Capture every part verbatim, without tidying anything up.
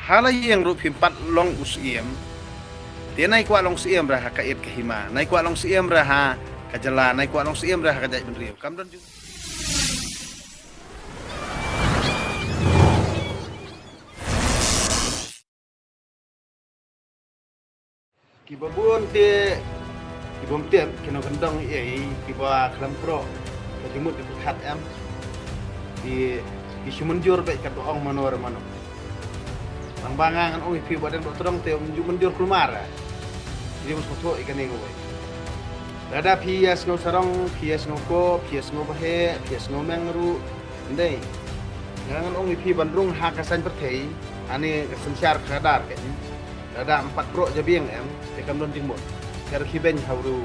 Ha la ïing ruh phim pat long u siem. Te nai kwah long siem ra ha ka it ka hima, nai kwah long siem ra ha ka jylla, nai kwah long siem ra ha ka jaitbynriew. Kam don ju Kiba bun te, kiba mtip, ki nongkyndong ei, kiba khlem pro, ka jingmut ki pyrkhat em. Ki, ki shu mynjur beit katba ong mano re mano. Tang ba nga ngan ong ïa phi ba dang doh tdong te ym ju mynjur kulmar. Ki jingmut sngewthuh ïa kane kawei. Lada phi ïa sngew sarong, phi ïa sngew kop, phi ïa sngew baheh, phi ïa sngew meng ruh. Ndei. Nga ngan ong ïa phi ban rung ha ka saiñ pyrthei, ha ne ka synshar khadar ka jing. Lada ym pat bro jabieng em, te kam don jingmut. Ka rkhie beiñ ha u riew.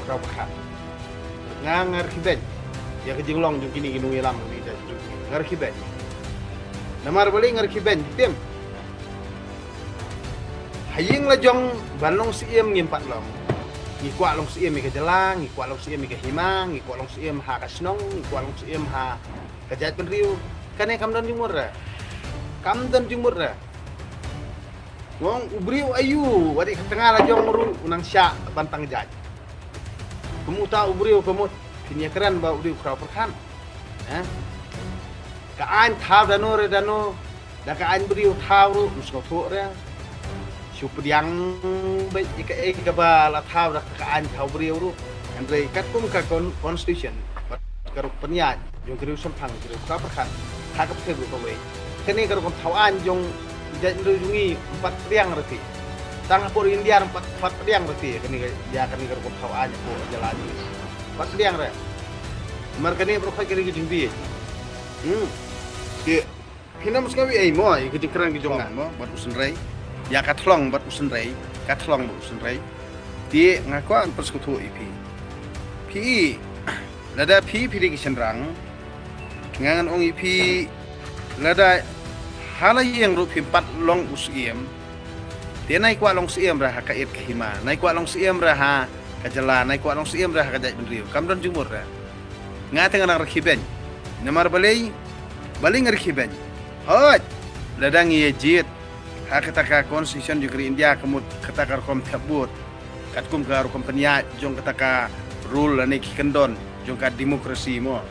Ka ba khat. Nga nga rkhie beiñ. Ïa ka jinglong jong kine ki nongïalam ni da jong kine. Nga rkhie beiñ. Namar balei nga rkhie beiñ, tim. Ha ïing la jong ban long siem ngim pat long. Ngi kwah long siem ïa ka jylla, ngi kwah long siem ïa ka hima, ngi kwah long siem ha ka shnong, ngi kwah long siem ha ka jaitbynriew. Kane kam don jingmut re. Kam don jingmut re. Wong u briew aïu, wat ïa ka tnga la jong ruh u nang shah ban tang jait. Kum uta u briew ka mut, phin ïa kren ba u briew khraw pyrkhat. Eh? Ka aiñ thaw dano re dano, da ka aiñ briew thaw ruh, ym sngewthuh re. Shu pdiang beit ïa kaei kaba la thaw da ka aiñ thaw briew ruh. Hynrei katkum ka con-, constitution, bad ka rukom pynïaid jong ka riew shemphang, ka riew khraw pyrkhat, ha ka pyrthei ruh kawei. Kane ka rukom thaw aiñ jong jaitbynriew jong ngi ym pat pdiang re ti. Tang hapoh India ym pat, pat pdiang re ti, kane ka, ïa kane ka rukom thaw aiñ hapoh jylla jong ngi. Pat pdiang re. Namar kane baroh khoit kane ka jingbieit. Hmm. Ki Phin ym sngew ei mo, ïa ka jingkren ka jong nga mo, bad u synrei. Ïa ka thlong bad u synrei, ka thlong bad u synrei. Te nga kwah ban pynsngewthuh ïa phi. Phi, lada phi phi dei ki shynrang, nga ngan ong ïa phi, lada ha la ïing ruh phim pat long u siem. Te nai kwah long siem ra ha ka it ka hima, nai kwah long siem ra ha ka jylla, nai kwah long siem ra ha ka jaitbynriew. Kam don jingmut re. Nga te nga nang rkhie beiñ. Namar balei, balei nga rkhie beiñ. Hooid, lada ngi ïa jied ha kata ka constitution jong ka ri India ka mut kata ka rukom thep vote. Katkum ka rukom pynïaid jong kata ka rule lane ki kyndon jong ka democracy mo.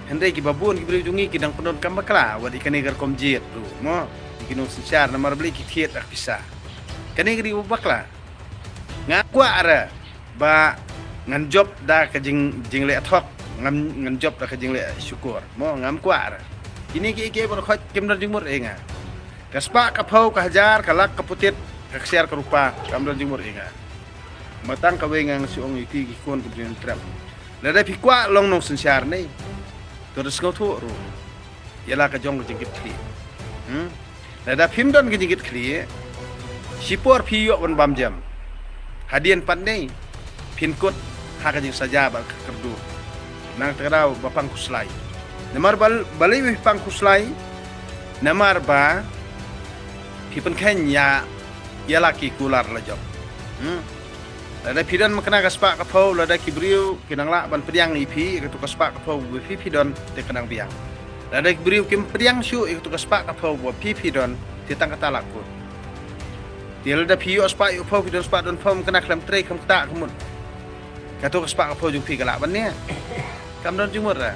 Hynrei kiba bun ki briew jong ngi ki dang pyndonkam bakla wat ïa kane ka rukom jied ruh mo. Ki nongsynshar namar balei ki thied da ka pisa. Kane ka dei bakla. Nga kwah re ba ngan jop da ka jing, jingleh thok, ngan, ngan jop da ka jingleh shukor. Mo, ngam kwah re. Kine kiei kiei baroh khoit kim don jingmut ïa nga. Ka spah ka phew ka hajar ka lak ka putit ka ksiar ka rupa kam don jingmut ïa nga. Matang kawei nga shu ong ïa ki ki khun ka bri Nongtrep. Lada phi kwah long nongsynshar ne, to da sngewthuh ruh ïa la ka jong ka jingkitkhlieh. Hmm? Lada phim don ka jingkitkhlieh, shipor phi ïoh ban bam jam. Hadien pat ne phin kut ha ka jingsaja bad ka kyrduh. Na kata ka daw ba pang khuslai. Namar ba, balei ba phi pang khuslai? Namar ba phi pynkheiñ ïa, ïa la ki kular la jong. Hmm? Lada phi don mynta ka spah ka phew, lada ki briew ki nang lah ban pdiang ïa phi ïa kato ka spah ka phew ba phi phi don, te ka nang biang. Lada ki briew kim pdiang shuh ïa kato ka spah ka phew ba phi phi don, te tang kata la kut. Te lada phi ïoh spah ïoh phew, phi don spah don phew, mynta khlem trei kham kata ka mut. Kato ka spah ka phew jong phi ka lah ban ne. Kam don jingmut re.